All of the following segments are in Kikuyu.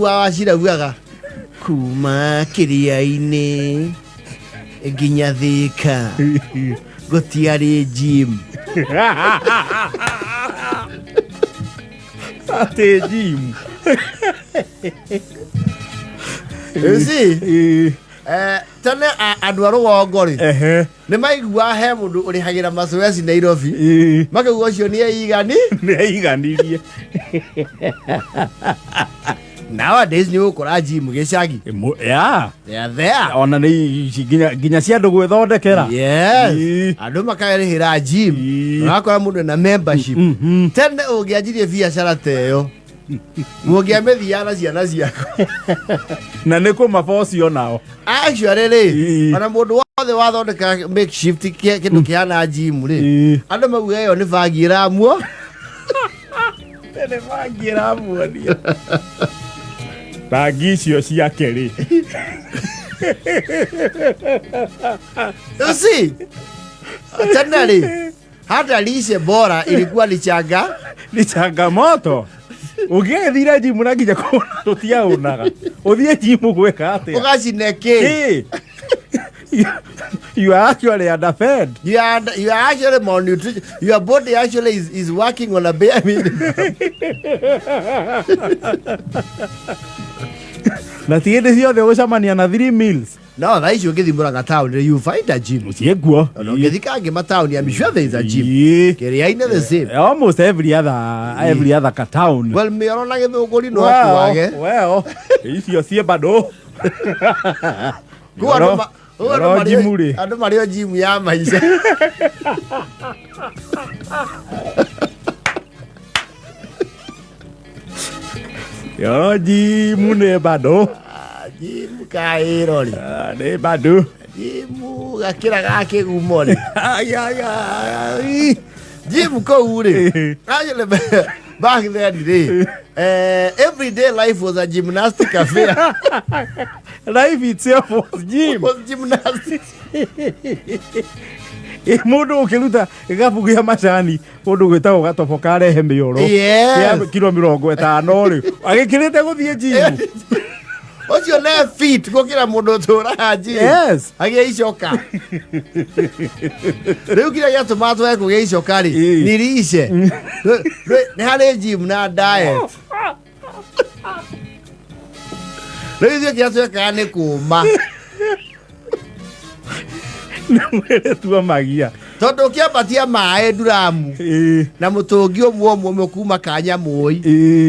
Wa Wachira ugaga kuma kĩrĩa-inĩ nginya Thĩka gũtiarĩ gym. Atĩ gym. You see? Ĩĩ. Tene andũ a rũgongo rĩ Ehe. nĩ maiguaga he mũndũ ũrĩhagĩra macoeci Nairobi, Ĩĩ. makauga ũcio nĩ eigani. Nĩ aiganirie. Nowadays nĩ ũgũkora gym gĩcagi. Ya. They are there. Ona nĩ ici nginya cia andũ gwĩthondekera. Yes. Ĩĩ. Andũ makarĩhĩra gym. Ĩĩ. Ũrakora mũndũ na membership. Tene ũngĩanjirie biacara ta ĩyo, mũngĩamĩthiaga na ciana ciaku. Na nĩ kũmabocio nao. Actually rĩ, Ĩĩ. ona mũndũ wothe wathondeka makeshift kĩndũ kĩhana gym rĩ, Ĩĩ. andũ mauga ĩyo nĩ bangi ĩramuo. Nĩ bangi ĩramuonia bangi icio ciake rĩ. You see? Tene rĩ, hata lishe bora ilikuwa ni changa. Ni changamoto. Ũngĩgĩthire njimu na nginya kũhũna tũtiaũnaga, ũthiĩ njimu gwĩka atĩa? Ũgacine kĩ? Kĩ? You are actually underfed. You are actually malnutrition. Your body actually is working on a bare minimum. Na ti hĩndĩ ciothe ũgũcemania na three meals. No, thaa ici ũngĩthiĩ Murang'a town, you find a gym. Ciĩkuo. Ona ũngĩthiĩ kangĩ mataũni, I'm sure there is a gym. Ĩĩ. Kĩrĩa-inĩ the same. Almost every other ka town. Well, mĩoro na gĩthũngũri no kwage. Well, icio ciĩ bado. Kũu andũ kũu andũ Mĩoro njimu rĩ. Andũ marĩ o gym ya maica. Mĩoro njimu nĩ bado. Ah, gym kaĩro rĩ. Ah, nĩ bado. Gym gakĩra ga kĩgumo rĩ. Ai, ai, ai. Gym kũu rĩ. Actually, back then rĩ, everyday life was a gymnastic affair. Life itself was gym. Was gymnastics. Mũndũ ũkĩruta gĩkabu gĩa macani kũndũ gwĩtagwo gatobo karehe mĩoro Yes. kĩa kiro 50 rĩ, agĩkĩrĩte gũthiĩ njimu. Ũcio nĩ fit gũkĩra mũndũ ũtũraga gym. Yes. Agĩa icoka. Rĩu kĩrĩa gĩatũmaga twage kũgĩa icoka rĩ, Ĩĩ. ni rishe. Nĩ harĩ gym na diet. Rĩu ithuĩ kĩrĩa twekaga nĩ kũma. Nĩ mwĩrĩ tuomagia. Tondũ ũkĩambatia maĩ nduramu na mũtũngi ũmwe ũmwe ũmwe kuma kanyamũi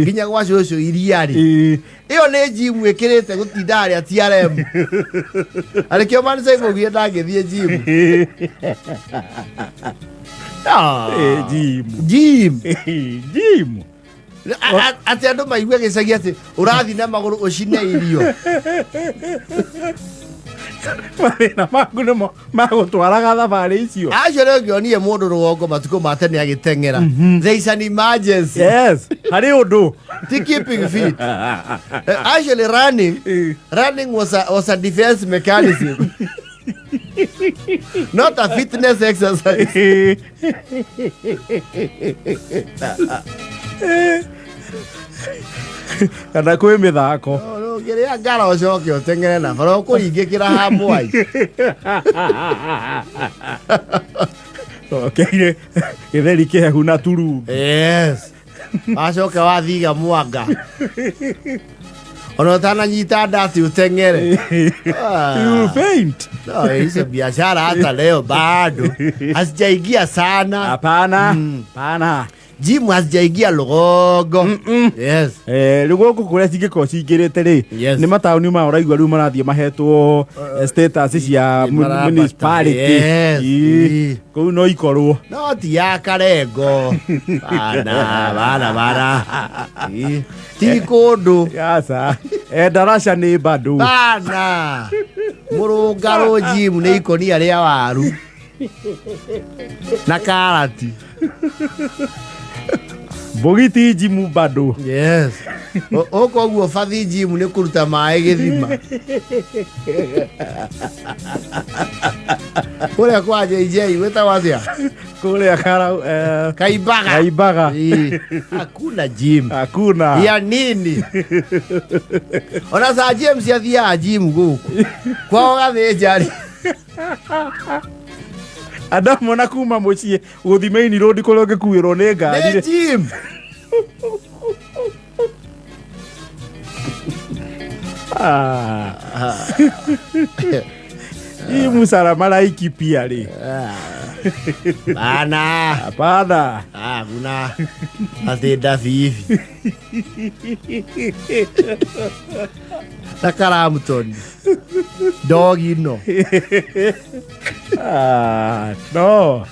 nginya gwa cũcũ iria rĩ, ĩyo nĩ gym ĩkĩrĩte gũtinda harĩa TRM. Arĩkĩo Man Saib augire ndangĩthiĩ gym. Ah. Gym. Gym. Gym. Atĩ andũ maigue gĩcagi atĩ ũrathiĩ na magũrũ ũcine irio. Mathĩna maku nĩmo magũtwaraga thabarĩ icio. Acio rĩ, ũngĩonire mũndũ rũgongo matukũ ma tene agĩteng'era, there is an emergency. Yes, harĩ ũndũ. Ti keeping fit. Actually running was a defense mechanism, not a fitness exercise. Kana kwĩ mĩthako. Ũngĩrĩa ngara ũcoke ũteng'ere na bara ũkũringĩkĩra hamwai. Cokeire gĩtheri kĩhehu na turungi. Yes, wacoka wathiga mwanga ona ũtananyita ndati ũteng'ere. Ah. You will faint. No, hizo biashara hata leo bado hazijaingia sana. Hapana, hapana. Gym hazijaingia Lugogo. Yes. Rĩu gũkũ kũrĩa cingĩkorwo cingĩrĩte rĩ, nĩ mataũni maya ũraigua rĩu marathiĩ mahetwo status cia marabata. municipality. Yes. Ĩĩ. Kũu no ikorwo. No ti ya Karengo. Bana, bana, bana. Ĩ, ti kũndũ. Aca. Ndaraca nĩ bado. Bana. Mũrũngarũ gym nĩ ikonia rĩa waru na karati. Mbũgiti njimu bado. Yes. Ũko ũguo bathi gym nĩ kũruta maĩ gĩthima. Kũrĩa kwa JJ gwĩtagwo atĩa? Kũrĩa Karau, Kaimbaga. Kaimbaga. Ĩĩ. Hakuna gym. Hakuna. Ya nini? Ona Sir James athiaga gym gũkũ. Kwao gathĩnja rĩ. Adamu ona kuma mũciĩ gũthiĩ main road kũrĩa ũngĩkuĩrwo nĩ ngari Nĩ rĩ. gym. Ah. Hii musara maraiki pia rĩ. Bana. Hapana. Ah, kuna atĩ bibi. Na Karamton. Dogi no. Ah, no.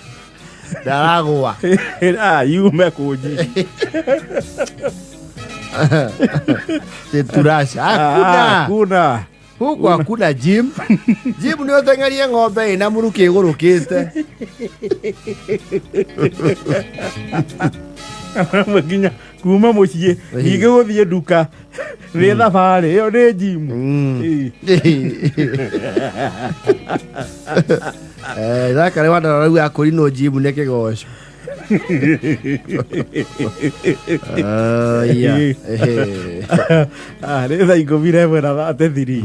Ndaragwa. Ah, yume kũnji. Teturasha. Hakuna. Hakuna. Huku hakuna gym. Gym nĩ ũteng'erie ng'ombe ĩna mũrukĩ ĩgũrũkĩte. Amwe nginya kuma mũciĩ ningĩ gũthiĩ nduka nĩ thabarĩ ĩyo nĩ njimu. Ĩĩ. Gaka nĩ wandara rau akũrinwo gym nĩ kĩgoco. Aya. Ah, nĩ thaa 11:33.